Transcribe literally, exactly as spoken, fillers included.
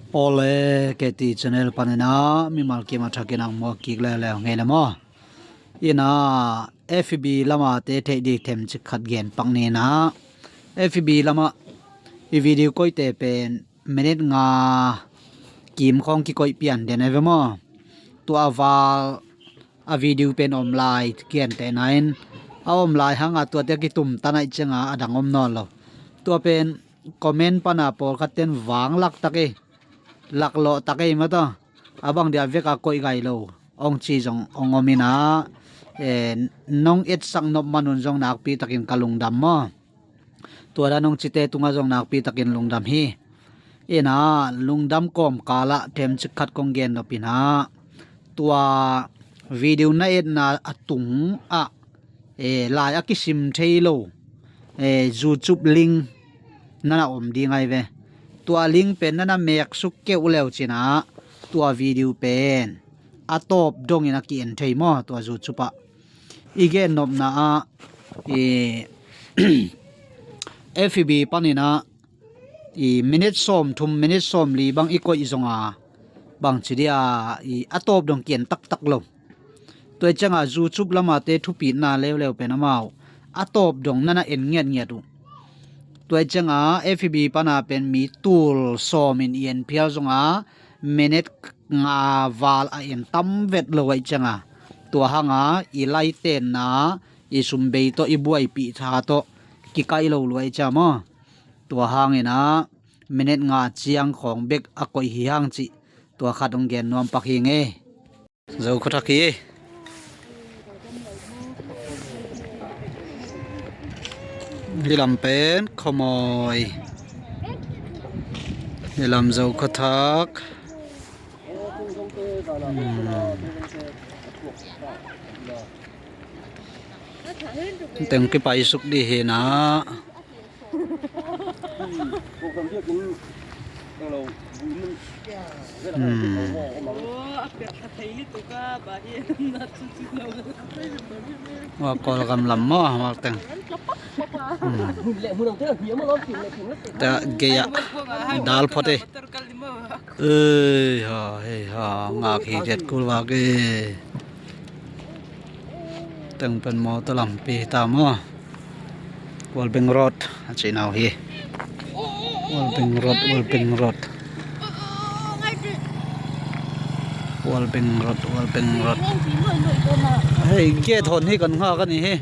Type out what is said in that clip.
Awle, K T channel panin ah mimal kim a thakin ang muak kik leuleu ngei le maw? Ina, F B lama te theih ding themcik khat gen pak ni ina. F B lama i video koihte pen minute nga kim khawng kikoih pian den ai ve maw? Tua val a video pen om lai, kian teh nain a om lai hanga tuate a kitum tan ai cianga a dang om nawn lo. Tua pen comment pana pawlkhat ten vang lak tak ei, laklawh tak ei mata, a bang dia vek a koih gai lo ong ci zong ong om ina, eh, nong etsak nop manun zong nakpi takin ka lungdam maw? Tua dan hong cite tungah zong nakpi takin lungdam hi. Ina, lungdam kawmkalah themcik khat kong gen nop ina, tua video na etna a tungah, eh, lai a kisim thei lo, eh, YouTube link nana om ding ai ve. Tua link pen nana meksuk keuh leu cina tua video pen a tawp dongin a ki-en thei maw, tua YouTube ah. I gen nopna ah, i F B panin ah, i minute sawm thum, minute sawm li bang i koih zonga, bang ci dia, i a tawp dong kian taktak lo. Tua i cianga YouTube lama te thupitna leuleu pen amau a tawp dong nana en ngiatngiat uh. Tua i cianga F B pana pen mi tul sawmin i en phial zonga, minute nga val a en tam vet lo ai cianga, tua hanga i laitenna, i sumbei tawh, i buaipih tha tawh kikaih lo luai cia maw? Tua hangina minute nga ciang khawng bek a koih hi hang cih tua khat hong gen nuam pak hi ngei. Zo khuathak hi. Hi lam pen Khawmawi. Hi lam Zo khuathak. Hmm. Teng kipai suk dih hi na. Hmm. Wa Kawlgam lam maw, wa teng. Hmm. Ta gei ah dal phot e. Ei ha, hei ha, ngak hi det kul vak e. Teng pen mawtaw lampi ta maw? Walbeng Road a cihna uh hi. Walbeng Road, Walbeng Road. Walbeng Road, Walbeng Road. Hei, gate hon hi kan ngak a ni hi.